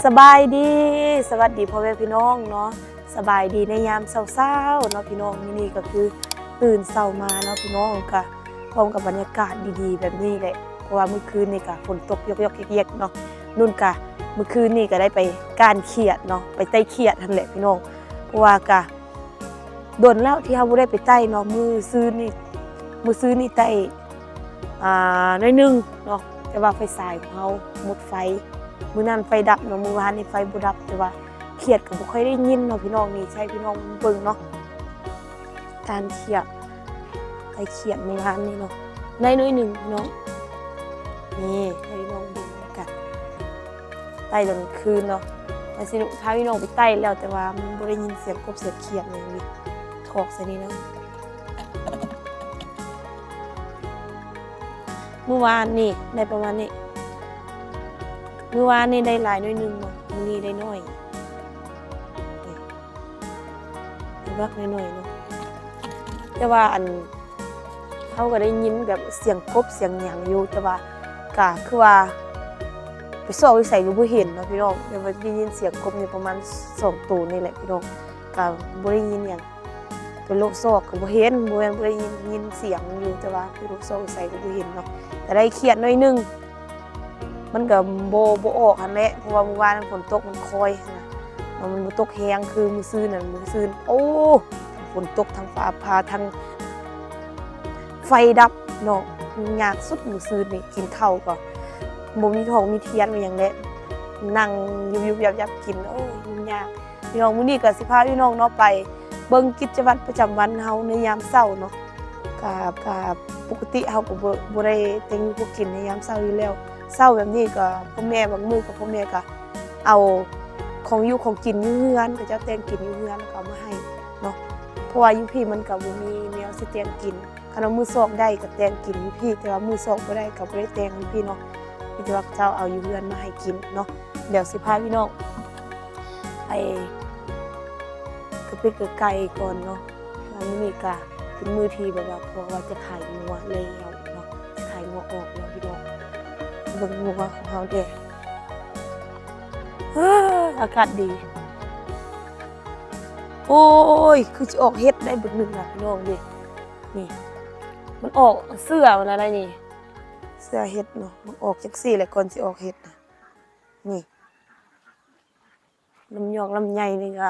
ສະບາຍດີ ສະຫວັດດີພໍ່ແມ່ພີ່ນ້ອງເນາະ ສະບາຍດີໃນຍາມເຊົ້າໆເນາະພີ່ນ້ອງ. ມື້ນີ້ກໍຄືຕື່ນເຊົ້າມາເນາະພີ່ນ້ອງ ກະພ້ອມກັບບັນຍາກາດດີໆແບບນີ້ແຫຼະ ເພາະວ່າມື້ຄືນນີ້ກະຝົນຕົກຢອກໆແຢກໆເນາະ. ນຸ່ນກະມື້ຄືນນີ້ກະໄດ້ໄປກ້ານຂຽດເນາະ ໄປໄຕ່ຂຽດຫັ້ນແຫຼະພີ່ນ້ອງ ເພາະວ່າກະ ດົນແລ້ວທີ່ເຮົາບໍ່ໄດ້ໄປໄຕ່ເນາະ. ມື້ຊືນນີ້ ມື້ຊືນນີ້ໄຕ່ ອ່າ ໜ້ອຍໜຶ່ງເນາະ ແຕ່ວ່າໄຟສາຍຂອງເຮົາໝົດໄຟ ມື້ນັ້ນໄຟດັບເນາະ ມື້ວານນີ້ໄຟບໍ່ດັບ ແຕ່ວ່າຂຽດກໍບໍ່ຄ່ອຍໄດ້ຍິນເນາະພີ່ນ້ອງ. ນີ້ໃຫ້ພີ່ນ້ອງເບິ່ງເນາະ ການຂຽດ ໄຕ່ຂຽດມື້ວານນີ້ເນາະ ໄດ້ໜ້ອຍໜຶ່ງພີ່ນ້ອງ. ນີ້ໃຫ້ພີ່ນ້ອງເບິ່ງນຳກັນ ໄຕ່ຕອນກາງຄືນເນາະ ວ່າຊິພາພີ່ນ້ອງໄປໄຕ່ແລ້ວ ແຕ່ວ່າມັນບໍ່ໄດ້ຍິນສຽງກົບສຽງຂຽດຫຍັງນີ້ ຖອກໃສ່ນີ້ເນາະ. ມື້ວານນີ້ໄດ້ປະມານນີ້ ມື້ວານນີ້ໄດ້ຫຼາຍໜ້ອຍໜຶ່ງເນາະ ມື້ນີ້ໄດ້ໜ້ອຍ ນີ້ ບັກໜ້ອຍໆເນາະ. ແຕ່ວ່າອັນ ເຮົາກໍໄດ້ຍິນແບບສຽງກົບສຽງຫຍັງຢູ່ ແຕ່ວ່າກະຄືວ່າໄປຊອກຢູ່ໃສກໍບໍ່ເຫັນເນາະພີ່ນ້ອງ. ແຕ່ວ່າໄດ້ຍິນສຽງກົບນີ້ປະມານສອງໂຕນີ້ແຫຼະພີ່ນ້ອງ ກະບໍ່ໄດ້ຍິນຫຍັງ ໄປໂລະຊອກກໍບໍ່ເຫັນ ບໍ່ແມ່ນບໍ່ໄດ້ຍິນ ຍິນສຽງຢູ່ ແຕ່ວ່າໄປໂລະຊອກຢູ່ໃສກໍບໍ່ເຫັນເນາະ. ກະໄດ້ຂຽດໜ້ອຍໜຶ່ງ ມັນກໍບໍ່ ບໍ່ອອກຫັ້ນແຫຼະ ເພາະວ່າມື້ວານຝົນຕົກມັນຄ່ອຍຫັ້ນນະ ມັນບໍ່ຕົກແຮງຄືມື້ຊືນນັ້ນ. ມື້ຊືນ ໂອ້ ຝົນຕົກ ທັງຟ້າຜ່າ ທັງໄຟດັບເນາະ. ຫຍຸ້ງຍາກສຸດມື້ຊືນນີ້ ກິນເຂົ້າກໍບໍ່ມີທອງມີທຽນ ມີຫຍັງແຫຼະ ນັ່ງຍຸບໆຍັບໆກິນ ໂອ້ຍ ຫຍຸ້ງຍາກ. ພີ່ນ້ອງ ມື້ນີ້ກໍຊິພາພີ່ນ້ອງເນາະ ໄປເບິ່ງກິດຈະວັດປະຈຳວັນເຮົາໃນຍາມເຊົ້າເນາະ. ກະ ກະປົກກະຕິເຮົາກໍບໍ່ ບໍ່ໄດ້ແຕ່ງຢູ່ຄົວກິນໃນຍາມເຊົ້າຢູ່ແລ້ວ. ເຊົ້າແບບນີ້ກໍພໍ່ແມ່ ບາງມື້ກໍພໍ່ແມ່ກໍເອົາຂອງຢູ່ຂອງກິນຢູ່ເຮືອນ ເຂົາເຈົ້າແຕ່ງກິນຢູ່ເຮືອນ ແລ້ວກໍເອົາມາໃຫ້ເນາະ ເພາະວ່າຢູ່ພີ້ມັນກໍບໍ່ມີແນວຊິແຕ່ງກິນ. ຄັນວ່າມື້ຊອກໄດ້ກໍແຕ່ງກິນຢູ່ພີ້ ແຕ່ວ່າມື້ຊອກບໍ່ໄດ້ກໍບໍ່ໄດ້ແຕ່ງຢູ່ພີ້ເນາະ ມີແຕ່ວ່າເຂົາເຈົ້າເອົາຢູ່ເຮືອນມາໃຫ້ກິນເນາະ. ດຽວຊິພາພີ່ນ້ອງໄປກະປິດກະໄກ່ກ່ອນເນາະ. ມື້ນີ້ກະເປັນມື້ທີ່ແບບວ່າ ເພາະວ່າຈະຂາຍງົວແລ້ວເນາະ ຈະຂາຍງົວອອກແລ້ວພີ່ນ້ອງ. ເບິ່ງງົວຂອງເຮົາແດ່ ເອີ ອາກາດດີ. ໂອ້ຍ ຄືຊິອອກເຫັດໄດ້ບຶດໜຶ່ງນະພີ່ນ້ອງເດ້. ນີ້ ມັນອອກເຊື້ອມັນນະໄດ໋ນີ້ ເຊື້ອເຫັດເນາະ. ມັນອອກຈັ່ງຊີ້ແຫຼະ ກ່ອນຊິອອກເຫັດນະ. ນີ້ ລຳຍອງລຳໄຍນີ້ກໍ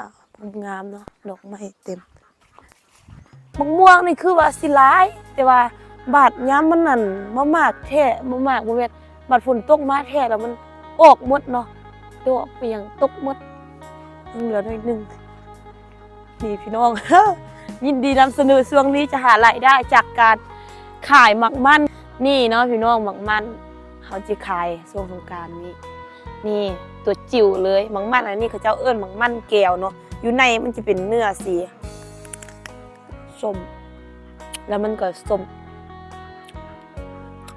ງາມເນາະ ດອກໄມ້ເຕັມ. ໝາກມ່ວງນີ້ຄືວ່າຊິຫຼາຍ ແຕ່ວ່າບາດຍາມມັນນັ້ນມາໝາກແທ້ ມາໝາກບໍ່ແມ່ນ ບາດຝົນຕົກມາແທ້ແລ້ວມັນອອກໝົດເນາະ ດອກໄປຫຍັງຕົກໝົດ ຍັງເຫຼືອໜ້ອຍໜຶ່ງ. ນີ້ພີ່ນ້ອງ ຍິນດີນຳສະເໜີ ຊ່ວງນີ້ຈະຫາລາຍໄດ້ຈາກການຂາຍໝາກມັນນີ້ເນາະພີ່ນ້ອງ. ໝາກມັນເຮົາຈະຂາຍຊ່ວງສົງການນີ້. ນີ້ຕົວຈິ້ວເລີຍ ໝາກມັນອັນນີ້ເຂົາເຈົ້າເອີ້ນໝາກມັນແກ້ວເນາະ. ຢູ່ໃນມັນຈະເປັນເນື້ອສີສົ້ມ ແລ້ວມັນກໍສົ້ມ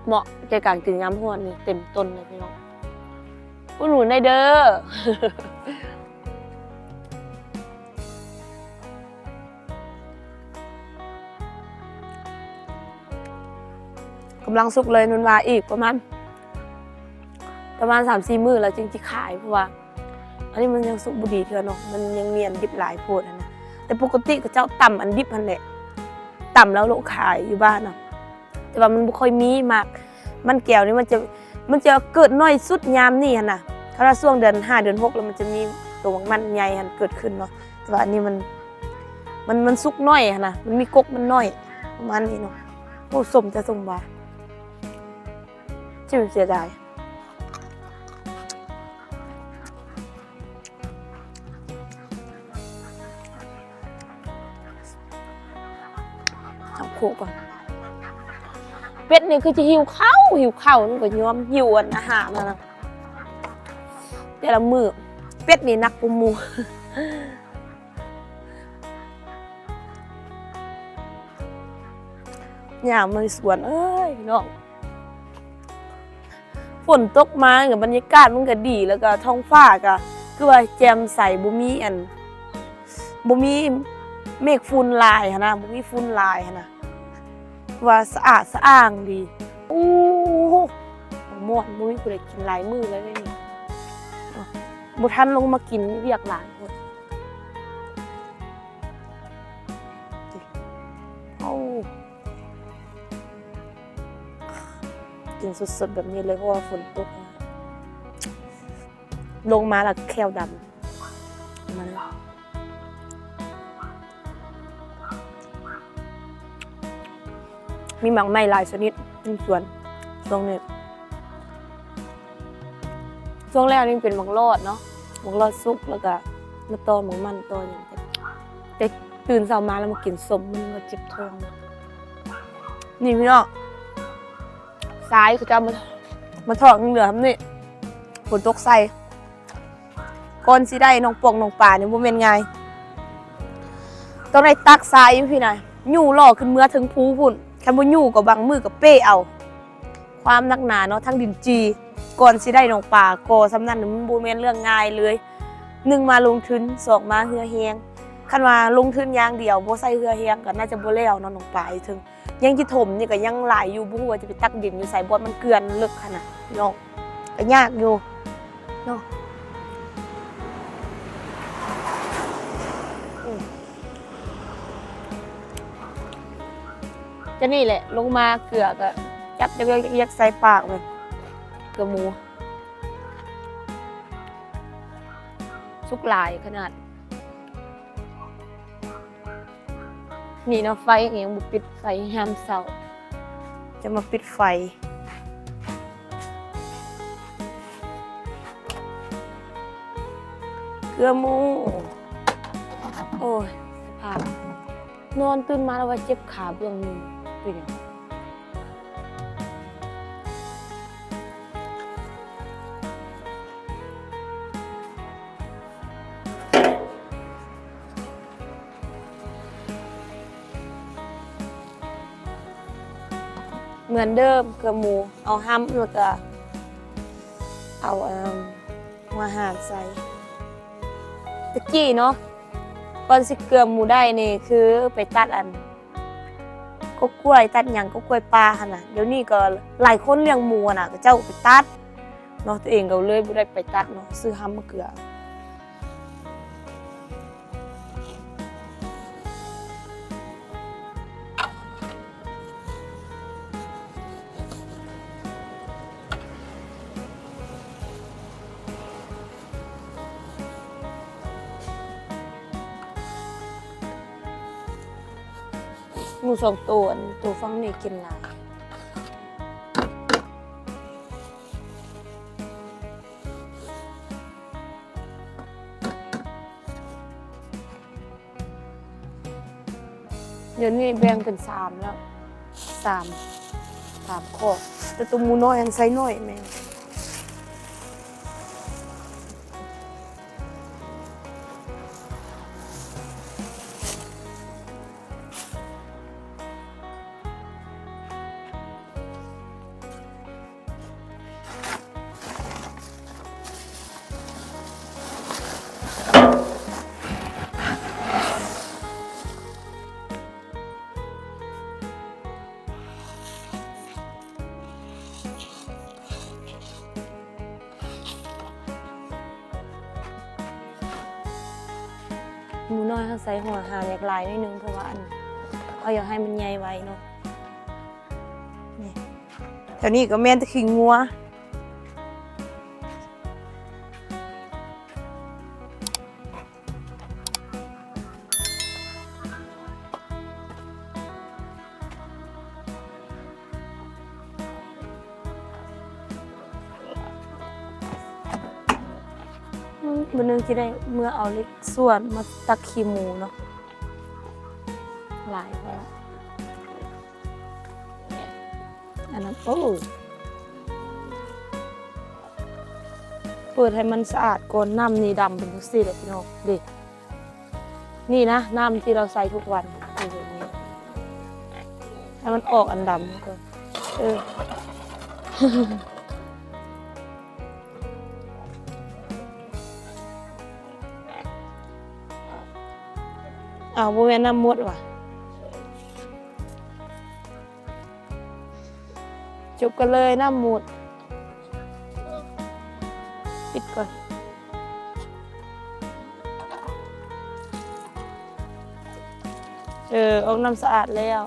ເໝາະແກ່ການກິນຍາມຮ້ອນນີ້ ເຕັມຕົ້ນເລີຍພີ່ນ້ອງ. ອຸດໜູນໄດ້ເດີ. ກຳລັງສຸກເລີຍ ນຸ່ນວ່າອີກປະມານ ປະມານສາມສີ່ມື້ແລ້ວຈຶ່ງຊິຂາຍ ເພາະວ່າອັນນີ້ມັນຍັງສຸກບໍ່ດີເທື່ອເນາະ ມັນຍັງມີອັນດິບຫຼາຍໂພດຫັ້ນນະ. ແຕ່ປົກກະຕິເຂົາເຈົ້າຕຳອັນດິບຫັ້ນແຫຼະ ຕຳແລ້ວໂລະຂາຍຢູ່ບ້ານນະ. ແຕ່ວ່າມັນບໍ່ຄ່ອຍມີໝາກມັນແກ້ວນີ້ ມັນຈະ ມັນຈະເກີດໜ້ອຍສຸດຍາມນີ້ຫັ້ນນະ. ຄັນວ່າຊ່ວງເດືອນຫ້າເດືອນຫົກແລ້ວ ມັນຈະມີໂຕໝາກມັນໃຫຍ່ຫັ້ນເກີດຂຶ້ນເນາະ. ແຕ່ວ່າອັນນີ້ມັນ ມັນ ມັນສຸກໜ້ອຍຫັ້ນນະ ມັນມີກົກມັນໜ້ອຍ ປະມານນີ້ເນາະ. ໂອ້ ສົ້ມຈະສົ້ມຫວາ ຈິ້ມເສຍດາຍ. ເອົາໂຄກກ່ອນ. ເປັດນີ້ຄືຈະຫິວເຂົ້າ ຫິວເຂົ້າ ມັນກໍຍອມຫິວອັນອາຫານຫັ້ນນະ ແຕ່ລະມື້. ເປັດນີ້ໜັກກວ່າໝູ່. ຍ່າງມາໃນສວນເອີຍພີ່ນ້ອງ ຝົນຕົກມາກໍບັນຍາກາດມັນກໍດີ ແລ້ວກໍທ້ອງຟ້າກໍຄືວ່າແຈ່ມໃສ ບໍ່ມີອັນ ບໍ່ມີເມກຝຸ່ນຫຼາຍຫັ້ນນະ ບໍ່ມີຝຸ່ນຫຼາຍຫັ້ນນະ ຄືວ່າສະອາດສະອ້າງດີ. ໂອ້ ໝາກມ່ວງ ບໍ່ມີຜູ້ໃດກິນຫຼາຍມື້ແລ້ວເດນີ້. ບໍ່ທັນລົງມາກິນ ວຽກຫຼາຍໂພດ. ເອົາ ກິນສົດໆແບບນີ້ເລີຍ ເພາະວ່າຝົນຕົກ ລົງມາແລ້ວແຂ້ວດຳ ມາເລີຍ. ມີໝາກໄມ້ຫຼາຍຊະນິດຢູ່ສວນຊ່ວງນີ້. ຊ່ວງແລກນີ້ເປັນໝາກຫຼອດເນາະ ໝາກຫຼອດສຸກ ແລ້ວກະມາຕໍ່ໝາກມັນ ຕໍ່ຫຍັງ ແຕ່ຕື່ນເຊົ້າມາແລ້ວມາກິນສົ້ມ ມັນກໍເຈັບທ້ອງ. ນີ້ພີ່ນ້ອງ ຊາຍເຂົາເຈົ້າມາ ມາຖອກຍັງເຫຼືອສ່ຳນີ້ ຝົນຕົກໃສ່. ກ່ອນຊິໄດ້ນ້ອງປ່ອງນ້ອງປານີ້ບໍ່ແມ່ນງ່າຍ ຕ້ອງໄດ້ຕັກຊາຍຢູ່ພີ້ນະ ຍູ້ຫຼໍ່ຂຶ້ນເມືອເທິງພູພຸ້ນ ຄັນບໍ່ຍູ້ກໍບາງມື້ກໍເປ້ເອົາ. ຄວາມໜັກໜາເນາະ ທັງດິນຈີ່ ກ່ອນຊິໄດ້ນ້ອງປາກໍສ່ຳນັ້ນ ມັນບໍ່ແມ່ນເລື່ອງງ່າຍເລີຍ. ໜຶ່ງມາລົງທຶນ ສອງມາເຫື່ອແຮງ ຄັນວ່າລົງທຶນຢ່າງດຽວ ບໍ່ໃຊ້ເຫື່ອແຮງກໍໜ້າຈະບໍ່ແລ້ວເນາະ ນ້ອງປາເຖິງ ຍັງຊິຖົມນີ້ກໍຍັງຫຼາຍຢູ່ ບໍ່ຮູ້ວ່າຈະໄປຕັກດິນຢູ່ໃສ ບ່ອນມັນເກືອນເລິກຫັ້ນນະພີ່ນ້ອງ ກໍຍາກຢູ່ເນາະ. ອືມ ຈະນີ້ແຫຼະ ລົງມາເກືອກໍຈັບຢາກໆໃສ່ປາກເລີຍ ເກືອໝູ ສຸກຫຼາຍຂະໜາດ. ນີ້ເນາະ ໄຟກໍຍັງບໍ່ປິດ ໄຟຍາມເຊົ້າ ຈະມາປິດໄຟ. ເກືອໝູ ໂອ້ຍ ສະພາບ ນອນຕື່ນມາແລ້ວວ່າເຈັບຂາເບື້ອງໜຶ່ງ ເປັນຫຍັງ? ເໝືອນເດີມ ເກືອໝູ ເອົາຮຳ ແລ້ວກະເອົາ ເອີ່ມ ຫົວຫານໃສ່. ແຕ່ກີ້ເນາະ ກ່ອນຊິເກືອໝູໄດ້ນີ້ ຄືໄປຕັດອັນ ກົກກ້ວຍ ຕັດຫຍັງ ກົກກ້ວຍປ່າຫັ້ນນະ. ດຽວນີ້ກໍຫຼາຍຄົນລ້ຽງໝູຫັ້ນນະ ເຂົາເຈົ້າໄປຕັດເນາະ ຕົວເອງກໍເລີຍບໍ່ໄດ້ໄປຕັດເນາະ ຊື້ຮຳມາເກືອ. ໝູສອງໂຕ ອັນໂຕຝັ່ງນີ້ກິນຫຼາຍ. ດຽວນີ້ແບ່ງເປັນສາມແລ້ວ ສາມ ສາມຄອກ ແຕ່ໂຕໝູນ້ອຍຫັ້ນໃສ່ໜ້ອຍແມ່. ໝູນ້ອຍເຮົາໃສ່ຫົວຫານຢາກຫຼາຍໜ້ອຍໜຶ່ງ ເພາະວ່າອັນ ເຮົາຢາກໃຫ້ມັນໃຫຍ່ໄວເນາະ. ນີ້ ແຖວນີ້ກໍແມ່ນແຕ່ຂີ້ງົວ. ມື້ໜຶ່ງຊິໄດ້ເມືອເອົາເຫຼັກສ່ວນມາຕັກຂີ້ໝູເນາະ ຫຼາຍພໍລະ. ອັນນັ້ນ ໂອ້ ເປີດໃຫ້ມັນສະອາດກ່ອນ. ນ້ຳນີ້ດຳເປັນຈັ່ງຊີ້ແຫຼະພີ່ນ້ອງ ເດ້ ນີ້ນະ ນ້ຳທີ່ເຮົາໃຊ້ທຸກວັນ ເປັນແບບນີ້ ໃຫ້ມັນອອກອັນດຳກ່ອນ. ເອີ ອ້າວ ບໍ່ແມ່ນນ້ຳໝົດຫວາ? ຈົບກັນເລີຍ ນ້ຳໝົດ. ປິດກ່ອນ. ເອີ ອອກນ້ຳສະອາດແລ້ວ.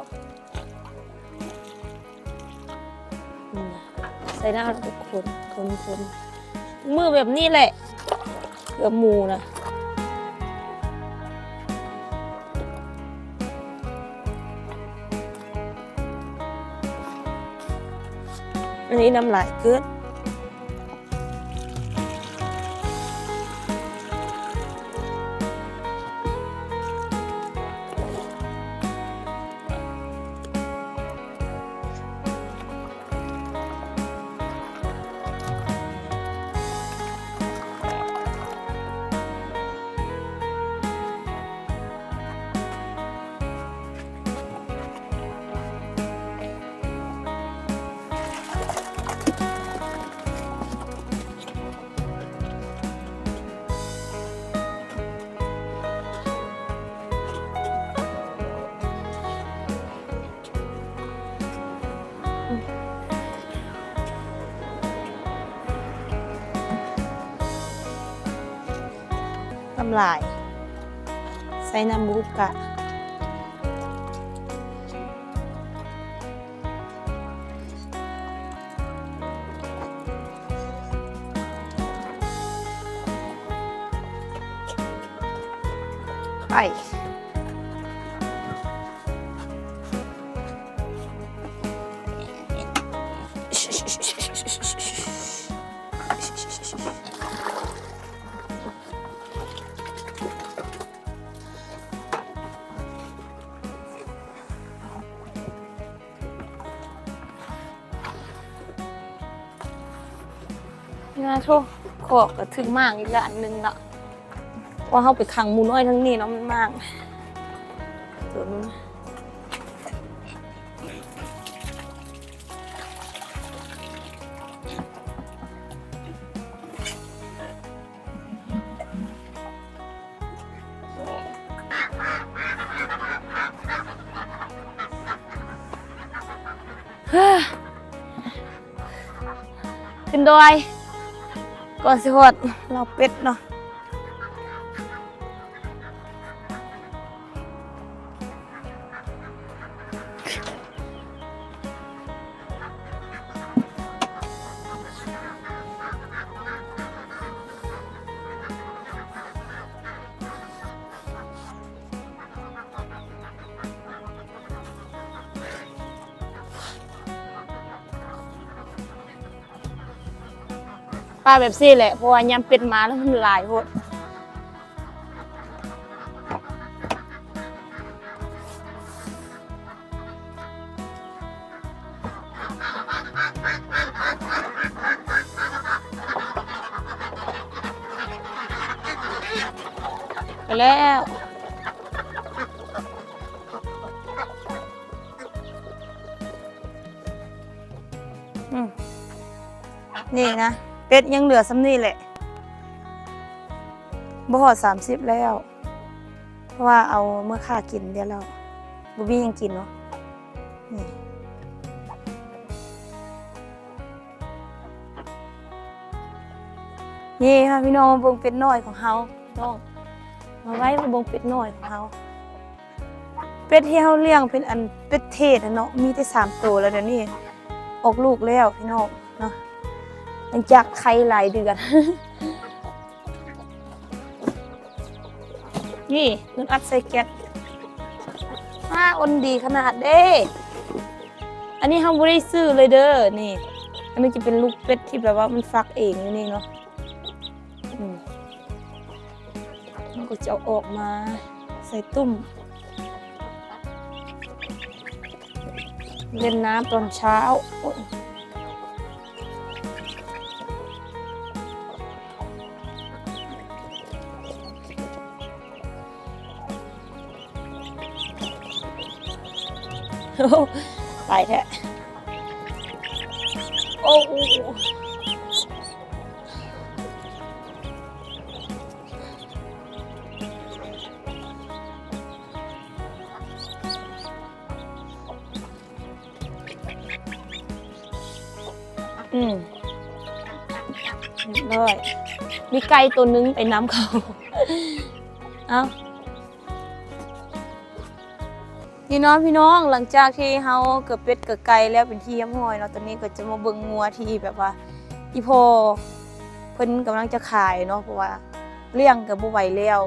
ອືມ ໃສ່ນ້ຳແລ້ວກໍຄົນ ຄົນ ຄົນ ມືແບບນີ້ແຫຼະ ເກືອບໝູນະ. ອັນນີ້ນ້ຳຫຼາຍເກີນ. ນ້ຳຫຼາຍ ໃສ່ນ້ຳບຸກກະ ໄປ. ງາໂທ ຄອກກໍຖືກມ້າງອີກແລ້ວອັນໜຶ່ງເນາະ ວ່າເຮົາໄປຂັງໝູນ້ອຍທາງນີ້ເນາະ ມັນມ້າງ ຕົວນີ້. ຂຶ້ນດອຍ ກ່ອນຊິຮອດເລົ້າເປັດເນາະ. ປາແບບຊີ້ແຫຼະ ເພາະວ່າຍາມເປັດມາແລ້ວມັນຫຼາຍໂພດ. ໄປແລ້ວ. ອືມ ນີ້ນະ ເປັດຍັງເຫຼືອສ່ຳນີ້ແຫຼະ ບໍ່ຮອດສາມສິບແລ້ວ ເພາະວ່າເອົາເມືອຂ້າກິນດຽວແລ້ວ ບໍ່ມີຫຍັງກິນເນາະ. ນີ້ ນີ້ພາພີ່ນ້ອງມາເບິ່ງເປັດນ້ອຍຂອງເຮົາ ນ້ອງ ມາໄວ້ມາເບິ່ງເປັດນ້ອຍຂອງເຮົາ. ເປັດທີ່ເຮົາລ້ຽງເປັນອັນເປັດເທດຫັ້ນເນາະ ມີແຕ່ສາມໂຕ ແລ້ວດຽວນີ້ອອກລູກແລ້ວພີ່ນ້ອງເນາະ ຫຼັງຈາກໄຂ່ຫຼາຍເດືອນ. ນີ້ ເງິນອັດໃສ່ແກັດ ອາ ອົນດີຂະໜາດເດ້. ອັນນີ້ເຮົາບໍ່ໄດ້ຊື້ເລີຍເດີ ນີ້ ອັນນີ້ຈະເປັນລູກເປັດທີ່ແບບວ່າມັນຟັກເອງຢູ່ນີ້ເນາະ. ອືມ ມັນກໍຈະເອົາອອກມາໃສ່ຕຸ້ມ ເຫຼັ້ນນ້ຳຕອນເຊົ້າ. ໂອ້ຍ ໂອ້ ຫຼາຍແທ້. ໂອ້ ອືມ ຮຽບຮ້ອຍ. ມີໄກ່ໂຕໜຶ່ງໄປນຳເຂົາ. ເອົ້າ. ນີ້ເນາະພີ່ນ້ອງ, ຫຼັງຈາກທີ່ເຮົາເກືອບເປັດເກືອບໄກ່ແລ້ວເປັນທີ່ຮຽບຮ້ອຍເນາະ, ຕອນນີ້ກໍຈະມາເບິ່ງງົວທີ່ແບບວ່າອີ່ພໍ່ເພິ່ນກຳລັງຈະຂາຍເນາະ, ເພາະວ່າລ້ຽງກໍບໍ່ໄຫວແລ້ວ,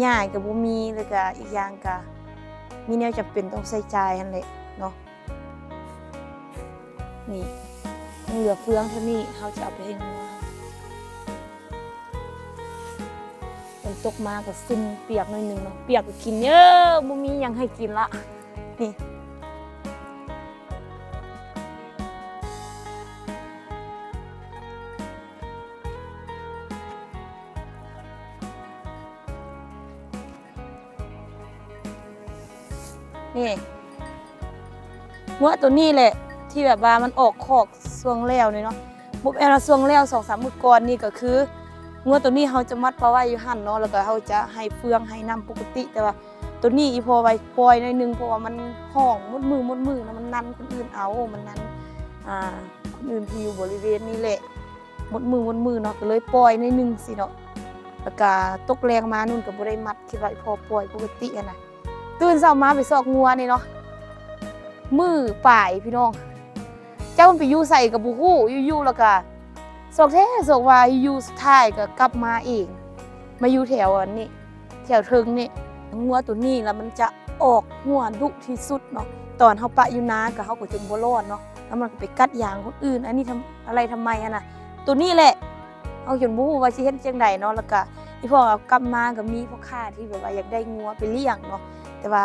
ຫຍ້າກໍບໍ່ມີ, ແລ້ວກໍອີກຢ່າງກໍມີແນວຈຳເປັນຕ້ອງໃຊ້ຈ່າຍຫັ້ນແຫຼະເນາະ. ນີ້ ຍັງເຫຼືອເຟືອງເທົ່ານີ້ ເຮົາຈະເອົາໄປໃຫ້ງົວ. ຝົນຕົກມາກໍຊຸ່ມປຽກໜ້ອຍໜຶ່ງເນາະ, ປຽກກໍກິນເດີ້, ບໍ່ມີຫຍັງໃຫ້ກິນລະ. ນີ້ ນີ້ ງົວໂຕນີ້ແຫຼະ ທີ່ແບບວ່າມັນອອກຄອກຊ່ວງແລ້ວນີ້ເນາະ, ບໍ່ແມ່ນວ່າຊ່ວງແລ້ວ ສອງສາມມື້ກ່ອນນີ້ ກໍຄືງົວໂຕນີ້ເຮົາຈະມັດປະໄວ້ຢູ່ຫັ້ນເນາະ, ແລ້ວກໍເຮົາຈະໃຫ້ເຟືອງໃຫ້ນ້ຳປົກກະຕິ, ແຕ່ວ່າໂຕນີ້ອີ່ພໍ່ໄວ້ປ່ອຍໜ້ອຍໜຶ່ງ ເພາະວ່າມັນຮ້ອງໝົດມື້ໝົດມື້ເນາະ, ມັນນັນຄົນອື່ນເອົາ, ມັນນັນ ອ່າ ຄົນອື່ນທີ່ຢູ່ບໍລິເວນນີ້ແຫຼະ ໝົດມື້ໝົດມື້ເນາະ, ກໍເລີຍປ່ອຍໜ້ອຍໜຶ່ງຊີ້ເນາະ. ແລ້ວກະຕົກແລງມານຸ່ນກໍບໍ່ໄດ້ມັດ, ຄິດວ່າອີ່ພໍ່ປ່ອຍປົກກະຕິຫັ້ນນະ. ຕື່ນເຊົ້າມາໄປຊອກງົວນີ້ເນາະ, ມື້ປາຍພີ່ນ້ອງ, ຈັກມັນໄປຢູ່ໃສກໍບໍ່ຮູ້, ຢູ່ໆແລ້ວກະຊອກແທ້ຊອກວ່າ, ຢູ່ໆສຸດທ້າຍກໍກັບມາເອງ, ມາຢູ່ແຖວອັນນີ້ ແຖວເທິງນີ້. ງົວໂຕນີ້ລະມັນຈະອອກຫົວດຸທີ່ສຸດເນາະ, ຕອນເຮົາປະຢູ່ນາກໍ ເຮົາກໍຈົນບໍ່ລອດເນາະ, ແລ້ວມັນກໍໄປກັດຢາງຄົນອື່ນ. ອັນນີ້ທຳ ອາໄລທຳໄມຫັ້ນນະ, ໂຕນີ້ແຫຼະ ເຮົາຈົນບໍ່ຮູ້ວ່າຊິເຮັດຈັ່ງໃດເນາະ. ແລ້ວກະອີ່ພໍ່ກັບມາກໍມີພໍ່ຄ້າທີ່ແບບວ່າຢາກໄດ້ງົວໄປລ້ຽງເນາະ, ແຕ່ວ່າ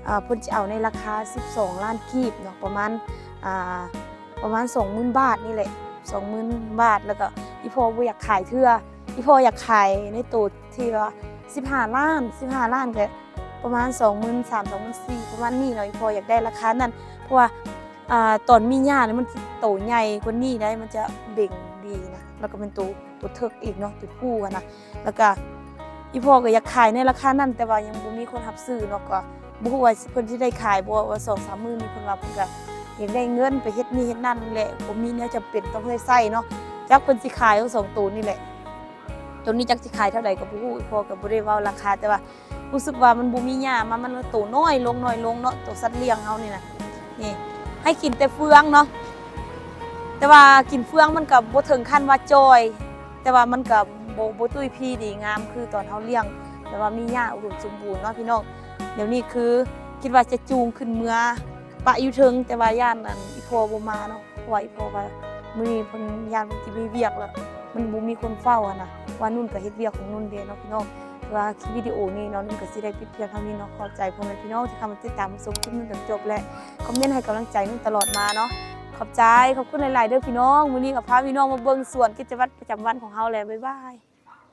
ອ່າ ເພິ່ນຈະເອົາໃນລາຄາສິບສອງລ້ານກີບເນາະ, ປະມານ ອ່າ ປະມານສອງໝື່ນບາດນີ້ແຫຼະ, ສອງໝື່ນບາດ. ແລ້ວກໍອີ່ພໍ່ບໍ່ຢາກຂາຍເທື່ອ, ອີ່ພໍ່ຢາກຂາຍໃນໂຕທີ່ວ່າສິບຫ້າລ້ານ, ສິບຫ້າລ້ານກໍປະມານສອງໝື່ນສາມ ສອງໝື່ນສີ່ ປະມານນີ້ເນາະ. ອີ່ພໍ່ຢາກໄດ້ລາຄານັ້ນ ເພາະວ່າ ອ່າ ຕອນມີຫຍ້ານີ້ມັນໂຕໃຫຍ່ກວ່ານີ້ໄດ໋, ມັນຈະເບັ່ງດີນະ, ແລ້ວກໍເປັນໂຕ ໂຕເຖິກອີກເນາະ, ໂຕຜູ້ຫັ້ນນະ. ແລ້ວກະອີ່ພໍ່ກໍຢາກຂາຍໃນລາຄານັ້ນ, ແຕ່ວ່າຍັງບໍ່ມີຄົນຮັບຊື້ເນາະ, ກໍບໍ່ຮູ້ວ່າເພິ່ນຊິໄດ້ຂາຍບໍ່. ວ່າສອງສາມມື້ນີ້ເພິ່ນວ່າເພິ່ນກໍຢາກໄດ້ເງິນໄປເຮັດນີ້ເຮັດນັ້ນແຫຼະ, ກໍມີແນວຈຳເປັນຕ້ອງໄດ້ໃຊ້ເນາະ. ຈັກເພິ່ນຊິຂາຍເອົາສອງໂຕນີ້ແຫຼະ, ໂຕນີ້ຈັກຊິຂາຍເທົ່າໃດກໍບໍ່ຮູ້, ພໍ່ກໍບໍ່ໄດ້ເວົ້າລາຄາ, ແຕ່ວ່າຮູ້ສຶກວ່າມັນບໍ່ມີຫຍ້າມາ, ມັນໂຕນ້ອຍລົງ ນ້ອຍລົງເນາະ, ໂຕສັດລ້ຽງເຮົານີ້ນະ. ນີ້ ໃຫ້ກິນແຕ່ເຟືອງເນາະ, ແຕ່ວ່າກິນເຟືອງມັນກໍບໍ່ເຖິງຂັ້ນວ່າຈ່ອຍ, ແຕ່ວ່າມັນກໍບໍ່ ບໍ່ຕຸ້ຍພີດີງາມຄືຕອນເຮົາລ້ຽງແບບວ່າມີຫຍ້າອຸດົມສົມບູນເນາະພີ່ນ້ອງ. ດຽວນີ້ຄືຄິດວ່າຈະຈູງຂຶ້ນເມືອປະຢູ່ເທິງ, ແຕ່ວ່າຢ້ານອັນອີ່ພໍ່ບໍ່ມາເນາະ, ເພາະວ່າອີ່ພໍ່ວ່າມື້ນີ້ເພິ່ນຢ້ານເພິ່ນຊິມີວຽກ ແລ້ວມັນບໍ່ມີຄົນເຝົ້າຫັ້ນນະ, ວ່ານຸ່ນກໍເຮັດວຽກຂອງນຸ່ນເດ້ເນາະພີ່ນ້ອງ. ແຕ່ວ່າຄລິບວິດີໂອນີ້ເນາະ ນຸ່ນກໍຊິໄດ້ປິດພຽງເທົ່ານີ້ເນາະ. ຂອບໃຈພໍ່ແມ່ພີ່ນ້ອງທີ່ເຂົ້າມາຕິດຕາມຮັບຊົມຄລິບນຸ່ນຈົນຈົບ ແລະ ຄອມເມັນໃຫ້ກຳລັງໃຈນຸ່ນຕະຫຼອດມາເນາະ. ຂອບໃຈ ຂອບຄຸນຫຼາຍໆເດີພີ່ນ້ອງ. ມື້ນີ້ກໍພາພີ່ນ້ອງມາເບິ່ງສວນກິດຈະວັດປະຈຳວັນຂອງເຮົາແຫຼະ. ບາຍບາຍ.